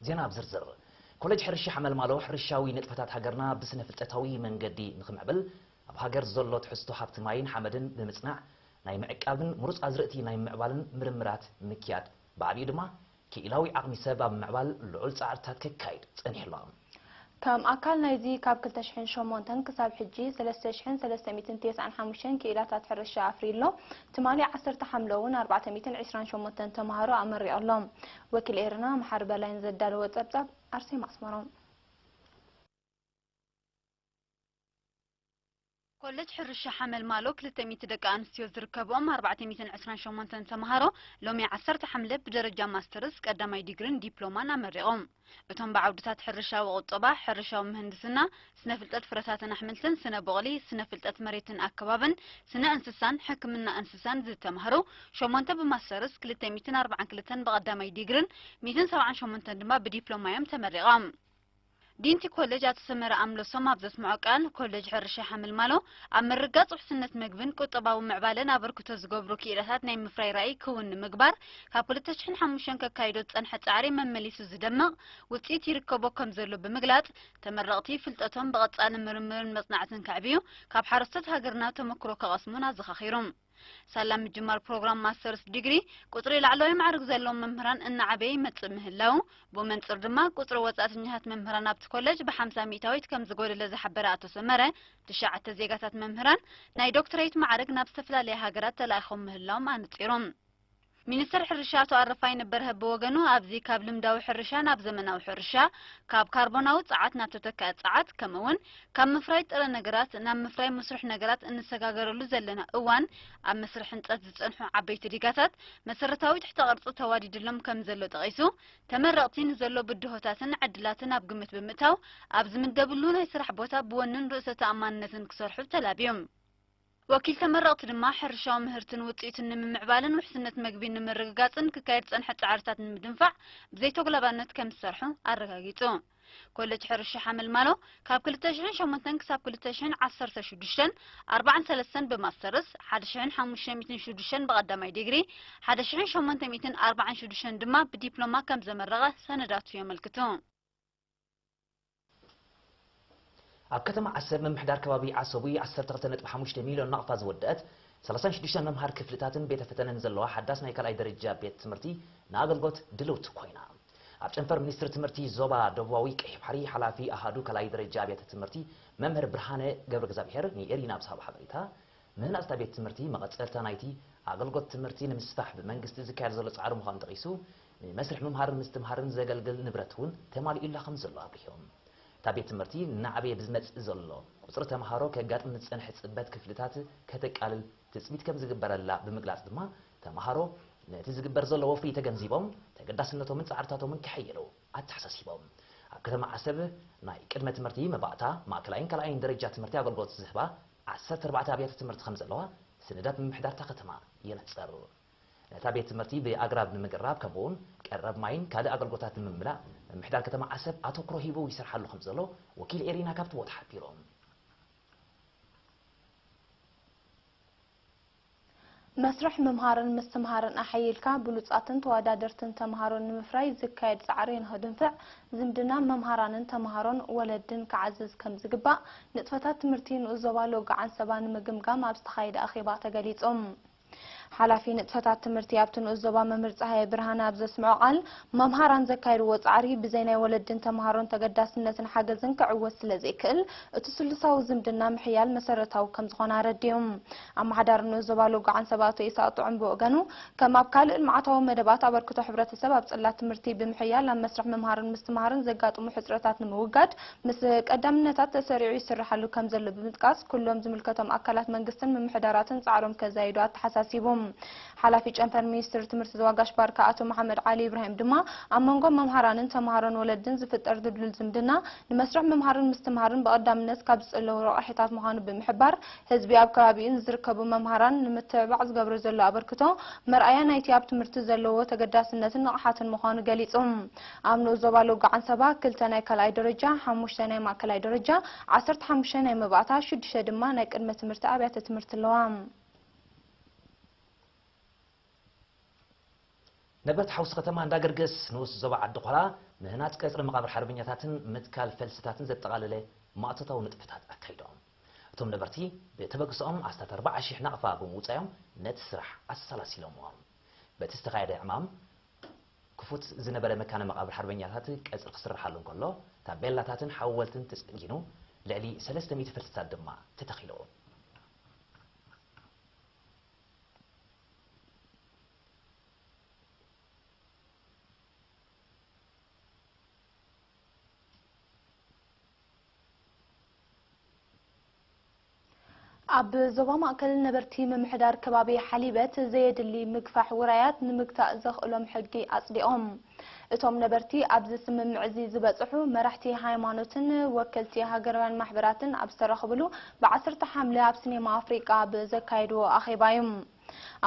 ዜና ኣብ ዝርዝር። ኮሌጅ ሕርሻ ሓመልማሎ ሕርሻዊ ንጥፈታት ሃገርና ብስነ ፍልጠታዊ መንገዲ ንኽምዕብል፣ ኣብ ሃገር ዘሎ ትሕዝቶ ሃብቲ ማይን ሓመድን ብምጽናዕ፣ ናይ ምዕቃብን ምሩጽ ኣዝርእቲ ናይ ምምዕባልን ምርምራት ምክያድ፣ ብዓቢኡ ድማ ክኢላዊ ዓቕሚ ሰብ ኣብ ምምዕባል ልዑል ጻዕርታት ከካይድ ጸኒሑ ኣሎ። ከም ኣካል ናይዚ፣ ካብ ክልተ ሽሕን ሸሞንተን ክሳብ ሕጂ ሰለስተ ሽሕን ሰለስተ ሚእትን ተስዓን ሓሙሽተን ክኢላታት ሕርሻ ኣፍርዩ ኣሎ። ትማሊ ዓሰርተ ሓምለ እውን ኣርባዕተ ሚእትን ዕስራን ሸሞንተን ተምሃሮ ኣመሪቑ ኣሎ። ወኪል ኤርና መሓሪ በላይ ንዘዳለዎ ጸብጻብ ኣርሴማ ኣስመሮም። ኮሌጅ ሕርሻ ሓመልማሎ ክልተ ሚእቲ ደቂ ኣንስትዮ ዝርከብኦም ኣርባዕተ ሚእትን ዕስራን ሸሞንተን ተምሃሮ ሎሚ ዓሰርተ ሓምለ ብደረጃ ማስተርስ ቀዳማይ ዲግሪን ዲፕሎማን ኣመሪቖም። እቶም ብዓውድታት ሕርሻዊ ቁጠባ፣ ሕርሻዊ ምህንድስና፣ ስነ ፍልጠት ፍረታትን ኣሕምልትን፣ ስነ ቡቕሊ፣ ስነ ፍልጠት መሬትን ኣከባብን፣ ስነ እንስሳን ሕክምና እንስሳን ዝተምሃሩ፣ ሸሞንተ ብማስተርስ፣ ክልተ ሚእትን ኣርባዓን ክልተን ብቐዳማይ ዲግሪን ሚእትን ሰብዓን ሸሞንተን ድማ ብዲፕሎማ እዮም ተመሪቖም። ዲንቲ ኮሌጅ ኣቶ ሰመረ ኣምለሶም ኣብ ዘስምዖ ቃል፣ ኮሌጅ ሕርሻ ሓመልማሎ ኣብ ምርጋጽ ውሕስነት መግብን ቁጠባዊ ምዕባለን ኣበርክቶ ዝገብሩ ክኢላታት ናይ ምፍራይ ራእይ ክውን ንምግባር፣ ካብ ክልተ ሽሕን ሓሙሽተን ከካይዶ ዝጸንሐ ጻዕሪ መመሊሱ ዝደምቕ ውጽኢት ይርከቦ ከም ዘሎ ብምግላጽ፣ ተመረቕቲ ፍልጠቶም ብቐጻሊ ምርምርን መጽናዕትን ከዕብዩ፣ ካብ ሓረስቶት ሃገርና ተመክሮ ክቐስሙን ኣዘኻኺሩ። ሳላ ምጅማር ፕሮግራም ማስተርስ ዲግሪ፣ ቁጽሪ ላዕለዋይ ማዕርግ ዘለዎም መምህራን እናዓበየ ይመጽእ ምህላው፣ ብኡ መንጽር ድማ ቁጽሪ ወጻእተኛታት መምህራን ኣብቲ ኮሌጅ ብሓምሳ ሚእታዊት ከም ዝጎደለ ዝሓበረ ኣቶ ሰመረ፣ ትሽዓተ ዜጋታት መምህራን ናይ ዶክትሬት ማዕርግ ናብ ዝተፈላለያ ሃገራት ተላኢኾም ምህላዎም ኣነጺሮም። ሚኒስተር ሕርሻ ኣቶ ኣረፋይነ በርሀ ብወገኑ፣ ኣብዚ ካብ ልምዳዊ ሕርሻ ናብ ዘመናዊ ሕርሻ፣ ካብ ካርቦናዊ ጸዓት ናብ ተተካኢ ጸዓት፣ ከምኡ'ውን ካብ ምፍራይ ጥረ ነገራት ናብ ምፍራይ መስርሕ ነገራት እንሰጋገረሉ ዘለና እዋን፣ ኣብ መስርሕ ህንጸት ዝጸንሑ ዓበይቲ ዲጋታት መሰረታዊ ትሕተ ቅርጺ ተዋዲድሎም ከም ዘሎ ጠቒሱ፣ ተመረቕቲ ንዘሎ ብድሆታትን ዕድላትን ኣብ ግምት ብምእታው፣ ኣብ ዝምደብሉ ናይ ስራሕ ቦታ ብወንን ርእሰ ተኣማንነትን ክሰርሑ ተላብዮም። ወኪል ተመረቕቲ ድማ፣ ሕርሻዊ ምህርትን ውጽኢቱን ንምምዕባልን ውሕስነት መግቢ ንምርግጋጽን ክካየድ ዝጸንሐ ጻዕርታት ንምድንፋዕ ብዘይተጉላባነት ከም ዝሰርሑ ኣረጋጊጹ። ኮሌጅ ሕርሻ ሓመልማሎ ካብ ክልተ ሽሕን ሸሞንተን ክሳብ ክልተ ሽሕን ዓሰርተ ሽዱሽተን ኣርባዓን ሰለስተን ብማስተርስ፣ ሓደ ሽሕን ሓሙሽተ ሚእትን ሽዱሽተን ብቐዳማይ ዲግሪ፣ ሓደ ሽሕን ሸሞንተ ሚእትን ኣርባዓን ሽዱሽተን ድማ ብዲፕሎማ ከም ዘመረቐ ሰነዳቱ የመልክቱ። ኣብ ከተማ ዓሰብ ምምሕዳር ከባቢ ዓሰቡ ዓሰርተ ክልተ ነጥቢ ሓሙሽተ ሚልዮን ናቕፋ ዝወደአት ሰላሳን ሽዱሽተን መምሃር ክፍልታትን ቤተ ፈተነን ዘለዋ ሓዳስ ናይ ካልኣይ ደረጃ ቤት ትምህርቲ ንኣገልግሎት ድልውቲ ኮይና። ኣብ ጨንፈር ሚኒስትሪ ትምህርቲ ዞባ ደቡባዊ ቀይሕ ባሕሪ ሓላፊ ኣሃዱ ካልኣይ ደረጃ ቤት ትምህርቲ መምህር ብርሃነ ገብረ እግዚኣብሔር ንኤሪና ኣብ ዝሃቦ ሓበሬታ፣ ምህናጽ እታ ቤት ትምህርቲ መቐጸልታ ናይቲ ኣገልግሎት ትምህርቲ ንምስፋሕ ብመንግስቲ ዝካየድ ዘሎ ጻዕሪ ምዃኑ ጠቒሱ፣ ንመስርሕ ምምሃርን ምስትምሃርን ዘገልግል ንብረት እውን ተማሊኡላ ከም ዘሎ ኣብሪሆም። እታ ቤት ትምህርቲ እናዓበየ ብዝመጽእ ዘሎ ቁጽሪ ተምሃሮ ከጋጥም ንዝጸንሐ ጽበት ክፍልታት ከተቃልል ትጽቢት ከም ዝግበረላ ብምግላጽ ድማ፣ ተምሃሮ ነቲ ዝግበር ዘሎ ወፍሪ ተገንዚቦም ተገዳስነቶምን ጻዕርታቶምን ከሐየሉ ኣተሓሳሲቦም። ኣብ ከተማ ዓሰብ ናይ ቅድመ ትምህርቲ መባእታ፣ ማእከላይን ካልኣይን ደረጃ ትምህርቲ ኣገልግሎት ዝህባ ዓሰርተ ኣርባዕተ ኣብያተ ትምህርቲ ከም ዘለዋ ሰነዳት ምምሕዳር እታ ከተማ የነጽር። ነታ ቤት ትምህርቲ ብኣግራብ ንምግራብ፣ ከምኡ'ውን ቀረብ ማይን ካልእ ኣገልግሎታት ንምምላእ፣ ምምሕዳር ከተማ ዓሰብ ኣተኩሮ ሂቡ ይሰርሓሉ ከም ዘሎ ወኪል ኤሪና ካብቲ ቦታ ሓቢሮም። መስርሕ ምምሃርን ምስትምሃርን ኣሐይልካ ብሉጻትን ተወዳደርትን ተምሃሮ ንምፍራይ ዝካየድ ጻዕሪ ንኽድንፍዕ፣ ዝምድና መምሃራንን ተምሃሮን ወለድን ክዓዝዝ ከም ዝግባእ፣ ንጥፈታት ትምህርቲ ንኡስ ዞባ ሎጋ ዓንሰባ ንምግምጋም ኣብ ዝተኻየደ ኣኼባ ተገሊጹ። ሓላፊ ንጥፈታት ትምህርቲ ኣብቲ ንኡስ ዞባ መምህር ጸሃየ ብርሃነ ኣብ ዘስምዖ ቃል፣ መምሃራን ዘካየድዎ ጻዕሪ ብዘይ ናይ ወለድን ተምሃሮን ተገዳስነትን ሓገዝን ክዕወት ስለ ዘይክእል፣ እቲ ስሉሳዊ ዝምድና ምሕያል መሰረታዊ ከም ዝኾነ ኣረዲኡ። ኣመሓዳሪ ንኡስ ዞባ ሎጋ ዓንሰባ ኣቶ ኢሳቕ ጥዑም ብወገኑ፣ ከም ኣብ ካልእ ልምዓታዊ መደባት ኣበርክቶ ሕብረተሰብ ኣብ ጽላት ትምህርቲ ብምሕያል፣ ኣብ መስርሕ ምምሃርን ምስትምሃርን ዘጋጥሙ ሕጽረታት ንምውጋድ ምስ ቀዳምነታት ተሰሪዑ ይስርሓሉ ከም ዘሎ ብምጥቃስ፣ ኩሎም ዝምልከቶም ኣካላት መንግስትን ምምሕዳራትን ጻዕሮም ከዛይዱ ኣተሓሳሲቡ። ሓላፊ ጨንፈር ሚኒስትሪ ትምህርቲ ዞባ ጋሽ ባርካ ኣቶ መሓመድ ዓሊ ኢብራሂም ድማ፣ ኣብ መንጎ መምሃራንን ተምሃሮን ወለድን ዝፍጠር ድልዱል ዝምድና፣ ንመስርሕ ምምሃርን ምስትምሃርን ብቐዳምነት ካብ ዝጽለዉ ረቋሒታት ምዃኑ ብምሕባር፣ ህዝቢ ኣብ ከባቢኡ ንዝርከቡ መምሃራን ንምትብባዕ ዝገብሮ ዘሎ ኣበርክቶ መርኣያ ናይቲ ኣብ ትምህርቲ ዘለዎ ተገዳስነትን ንቕሓትን ምዃኑ ገሊጹ። ኣብ ንኡስ ዞባ ሎጋ ዓንሰባ ክልተ ናይ ካልኣይ ደረጃ፣ ሓሙሽተ ናይ ማእከላይ ደረጃ፣ ዓሰርተ ሓሙሽተ ናይ መባእታ፣ ሽዱሽተ ድማ ናይ ቅድመ ትምህርቲ ኣብያተ ትምህርቲ ኣለዋ። ነበርቲ ሓውሲ ከተማ እንዳገርገስ ንኡስ ዞባ ዓዲ ኾላ ምህናጽ ቀጽሪ መቓብር ሓርበኛታትን ምትካል ፈልስታትን ዘጠቓለለ ማእቶታዊ ንጥፈታት ኣካይዶም። እቶም ነበርቲ ብተበግሶኦም ኣስታት ኣርባዓ ሽሕ ናቕፋ ብምውጻዮም ነቲ ስራሕ ኣሰላሲሎምዎ። በቲ ዝተኻየደ ዕማም ክፉት ዝነበረ መካነ መቓብር ሓርበኛታት ቀጽሪ ክስርሓሉ እንከሎ፣ ታቤላታትን ሓወልትን ተጸጊኑ ልዕሊ ሰለስተ ሚእቲ ፈልስታት ድማ ተተኺሉ። ኣብ ዞባ ማእከል ነበርቲ ምምሕዳር ከባቢ ሓሊበት ዘየድሊ ምግፋሕ ውራያት ንምግታእ ዘኽእሎም ሕጊ ኣጽዲቖም። እቶም ነበርቲ ኣብዚ ስምምዕ እዚ ዝበጽሑ መራሕቲ ሃይማኖትን ወከልቲ ሃገራውያን ማሕበራትን ኣብ ዝተረኽብሉ ብዓሰርተ ሓምለ ኣብ ሲኔማ ኣፍሪቃ ኣብ ዘካየድዎ ኣኼባ እዩ።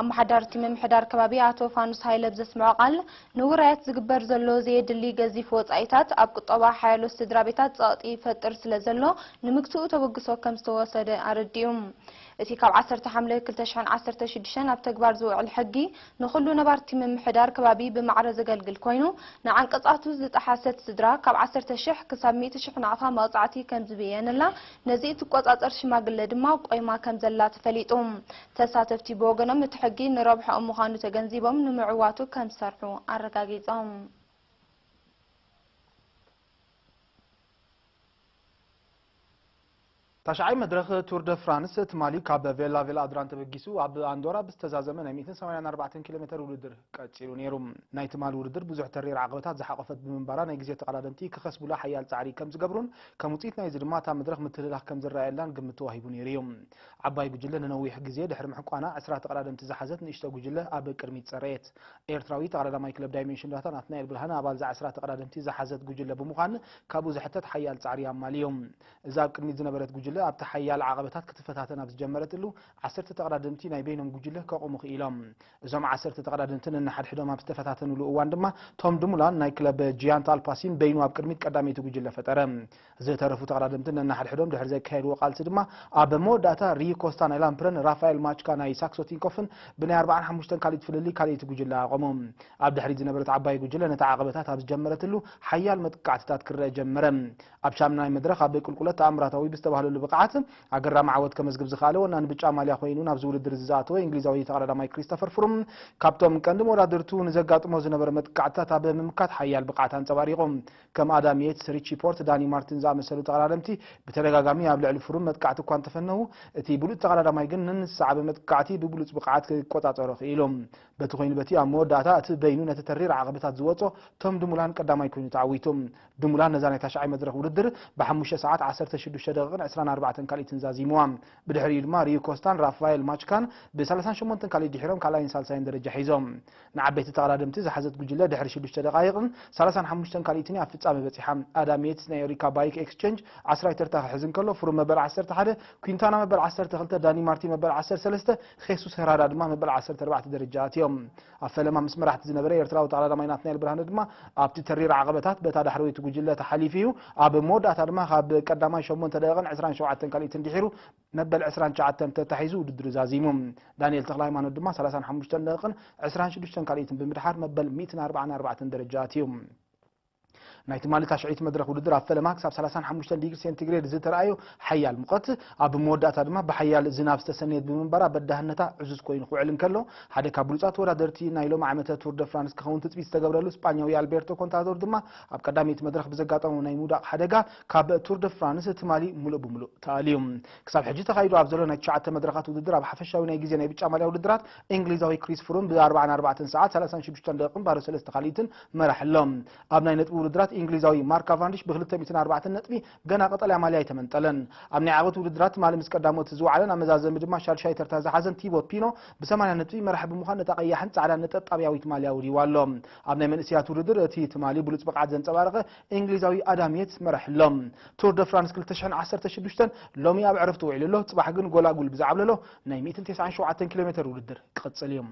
ኣመሓዳርቲ ምምሕዳር ከባቢ ኣቶ ፋኑስ ሃይለ ብዘስምዖ ቃል፣ ንውራያት ዝግበር ዘሎ ዘየድሊ ገዚፍ ወጻኢታት ኣብ ቁጠባ ሓያሎ ስድራ ቤታት ጸቕጢ ይፈጥር ስለ ዘሎ፣ ንምግትኡ ተበግሶ ከም ዝተወሰደ ኣረዲኡ። እቲ ካብ ዓሰርተ ሓምለ ክልተ ሽሕን ዓሰርተ ሽዱሽተን ኣብ ተግባር ዝውዕል ሕጊ፣ ንኹሉ ነባርቲ ምምሕዳር ከባቢ ብማዕረ ዘገልግል ኮይኑ፣ ንዓንቀጻቱ ዝጠሓሰት ስድራ ካብ ዓሰርተ ሽሕ ክሳብ ሚእቲ ሽሕ ናቕፋ መቕጻዕቲ ከም ዝብየነላ፣ ነዚ እትቆጻጸር ሽማግለ ድማ ቆይማ ከም ዘላ ተፈሊጡ። ተሳተፍቲ ብወገኖም፣ እቲ ሕጊ ንረብሕኦም ምዃኑ ተገንዚቦም፣ ንምዕዋቱ ከም ዝሰርሑ ኣረጋጊጾም። ታሽዓይ መድረኽ ቱር ደ ፍራንስ ትማሊ ካብ ቬላ ቬላ ኣድራን ተበጊሱ ኣብ ኣንዶራ ብዝተዛዘመ ናይ ሚእትን ሰማንያን ኣርባዕተን ኪሎ ሜተር ውድድር ቀጺሉ ነይሩ። ናይ ትማሊ ውድድር ብዙሕ ተሪር ዓቐበታት ዝሓቖፈት ብምንባራ፣ ናይ ግዜ ተቐዳደምቲ ክኸስቡላ ሓያል ጻዕሪ ከም ዝገብሩን ከም ውጽኢት ናይዚ ድማ እታ መድረኽ ምትህልላኽ ከም ዝረኣየላን ግምት ተዋሂቡ ነይሩ እዩ። ዓባይ ጉጅለ ንነዊሕ ግዜ ድሕሪ ምሕቋና፣ ዕስራ ተቐዳደምቲ ዝሓዘት ንእሽቶ ጉጅለ ኣብ ቅድሚት ጸረየት። ኤርትራዊ ተቐዳዳማይ ክለብ ዳይሜንሽን ዳታ ናትናኤል ብርሃነ ኣባል እዛ ዕስራ ተቐዳደምቲ ዝሓዘት ጉጅለ ብምዃን፣ ካብኡ ዝሕተት ሓያል ጻዕሪ ኣማልዩ። እዛ ኣብ ቅድሚት ዝነበረት ጉጅለ ኣብቲ ሓያል ዓቐበታት ክትፈታተን ኣብ ዝጀመረትሉ፣ ዓሰርተ ተቐዳደምቲ ናይ በይኖም ጉጅለ ከቑሙ ክኢሎም። እዞም ዓሰርተ ተቐዳደምቲ ነንሓድሕዶም ኣብ ዝተፈታተንሉ እዋን ድማ፣ ቶም ድሙላን ናይ ክለብ ጂያንት ኣልፓሲን በይኑ ኣብ ቅድሚት ቀዳመይቲ ጉጅለ ፈጠረ። ዝተረፉ ተቐዳደምቲ ነንሓድሕዶም ድሕሪ ዘካየድዎ ቃልሲ ድማ፣ ኣብ መወዳእታ ሪዩ ኮስታ ናይ ላምፕረን ራፋኤል ማችካ ናይ ሳክሶ ቲንኮፍን ብናይ ኣርባዓን ሓሙሽተን ካልኢት ፍልልይ ካልኣይቲ ጉጅለ ኣቖሙ። ኣብ ድሕሪት ዝነበረት ዓባይ ጉጅለ ነቲ ዓቐበታት ኣብ ዝጀመረትሉ ሓያል መጥቃዕትታት ክረአ ጀመረ። ኣብ ሻምናይ መድረኽ ኣብ ቁልቁለት ተኣምራታዊ ብዝተባህለሉ ብቕዓት ኣገራሚ ዓወት ከመዝግብ ዝኸኣለ ወናኒ ብጫ ማልያ ኮይኑ ናብዚ ውድድር እዚ ዝኣተወ እንግሊዛዊ ተቐዳዳማይ ክሪስቶፈር ፍሩም ካብቶም ቀንዲ መወዳድርቱ ንዘጋጥሞ ዝነበረ መጥቃዕትታት ኣብ ምምካት ሓያል ብቕዓት ኣንጸባሪቑ። ከም ኣዳም የትስ፣ ሪቺ ፖርት፣ ዳኒ ማርቲን ዝኣመሰሉ ተቐዳደምቲ ብተደጋጋሚ ኣብ ልዕሊ ፍሩም መጥቃዕቲ እኳ እንተፈነዉ፣ እቲ ብሉጽ ተቐዳዳማይ ግን ነንሳዕ ብመጥቃዕቲ ብብሉጽ ብቕዓት ክቆጻጸሮ ክኢሉ። በቲ ኮይኑ በቲ ኣብ መወዳእታ እቲ በይኑ ነቲ ተሪር ዓቐበታት ዝወጾ ቶም ድሙላን ቀዳማይ ኮይኑ ተዓዊቱ። ድሙላን ነዛ ናይ ታሽዓይ መድረኽ ውድድር ብሓሙሽተ ሰዓት ዓሰርተ ሽዱሽተ ደቂቕን ዕስራን ኣርባዕተን ካልኢትን ዛዚምዋ። ብድሕሪኡ ድማ ሪዩ ኮስታን ራፋኤል ማችካን ብሰላሳን ሸሞንተን ካልኢት ድሒሮም ካልኣይን ሳልሳይን ደረጃ ሒዞም። ንዓበይቲ ተቐዳደምቲ ዝሓዘት ጉጅለ ድሕሪ ሽዱሽተ ደቓይቕን ሰላሳን ሓሙሽተን ካልኢትን እያ ኣብ ፍጻመ በጺሓ። ኣዳም የትስ ናይ ኤሪካ ባይክ ኤክስቼንጅ ዓስራይ ተርታ ክሕዝ እንከሎ፣ ፍሩም መበል ዓሰርተ ሓደ፣ ኩንታና መበል ዓሰርተ ክልተ፣ ዳኒ ማርቲን መበል ዓሰርተ ሰለስተ፣ ኼሱስ ሄራዳ ድማ መበል ዓሰርተ ኣርባዕተ ደረጃ ኣትዮም። ኣብ ፈለማ ምስ መራሕቲ ዝነበረ ኤርትራዊ ተቐዳዳማይ ናትናኤል ብርሃነ ድማ ኣብቲ ተሪር ዓቐበታት በታ ዳሕረወይቲ ጉጅለ ተሓሊፉ እዩ። ኣብ መወዳእታ ድማ ካብ ቀዳማይ ሸሞንተ ደቂቕን ዕስራን ሸውዓተን ካልኢትን ድሒሩ መበል ዕስራን ትሽዓተን ተታሒዙ ውድድሩ ዛዚሙ። ዳንኤል ተኽለሃይማኖት ድማ ሰላሳን ሓሙሽተን ደቂቕን ዕስራን ሽዱሽተን ካልኢትን ብምድሓር መበል ሚእትን ኣርባዓን ኣርባዕተን ደረጃ ኣትዩ። ናይ ትማሊ ታሽዐይቲ መድረኽ ውድድር ኣብ ፈለማ ክሳብ ሰላሳን ሓሙሽተን ዲግሪ ሴንቲግሬድ ዝተረኣዮ ሓያል ሙቐት፣ ኣብ መወዳእታ ድማ ብሓያል ዝናብ ዝተሰነየት ብምንባራ በዳህነታ ዕዙዝ ኮይኑ ክውዕል እንከሎ፣ ሓደ ካብ ብሉጻት ተወዳደርቲ ናይ ሎሚ ዓመተ ቱር ደ ፍራንስ ክኸውን ትጽቢት ዝተገብረሉ ስጳኛዊ ኣልቤርቶ ኮንታዶር ድማ ኣብ ቀዳመይቲ መድረኽ ብዘጋጠሞ ናይ ምውዳቕ ሓደጋ ካብ ቱር ደ ፍራንስ ትማሊ ሙሉእ ብሙሉእ ተኣልዩ። ክሳብ ሕጂ ተኻይዱ ኣብ ዘሎ ናይ ትሽዓተ መድረኻት ውድድር ኣብ ሓፈሻዊ ናይ ግዜ ናይ ብጫ ማልያ ውድድራት እንግሊዛዊ ክሪስ ፍሩም ብ ኣርባዓን ኣርባዕተን ሰዓት ሰላሳን ሽዱሽተን ደቂቕን ባዶ ሰለስተ ካልኢትን መራሕ ኣሎ። ኣብ ናይ ነጥቢ ውድድራት እንግሊዛዊ ማርክ ካቫንዲሽ ብ ክልተ ሚእትን ኣርባዕተን ነጥቢ ገና ቀጠልያ ማልያ ኣይተመንጠለን። ኣብ ናይ ዓወት ውድድራት ትማሊ ምስ ቀዳሞት ዝወዓለን ኣብ መዛዘሚ ድማ ሻድሻይ ተርታ ዝሓዘን ቲቦት ፒኖ ብ ሰማንያ ነጥቢ መራሒ ብምዃን ነታ ቀያሕን ጻዕዳን ነጠብጣብያዊት ማልያ ውርይዋ ኣሎ። ኣብ ናይ መንእሰያት ውድድር እቲ ትማሊ ብሉጽ ብቕዓት ዘንጸባረቐ እንግሊዛዊ ኣዳም የትስ መራሕ ኣሎ። ቱር ደ ፍራንስ ክልተ ሽሕን ዓሰርተ ሽዱሽተን ሎሚ ኣብ ዕረፍቲ ውዒሉ ኣሎ። ጽባሕ ግን ጎላጉል ብዝዓብለሎ ናይ ሚእትን ተስዓን ሸውዓተን ኪሎ ሜተር ውድድር ክቕጽል እዩ።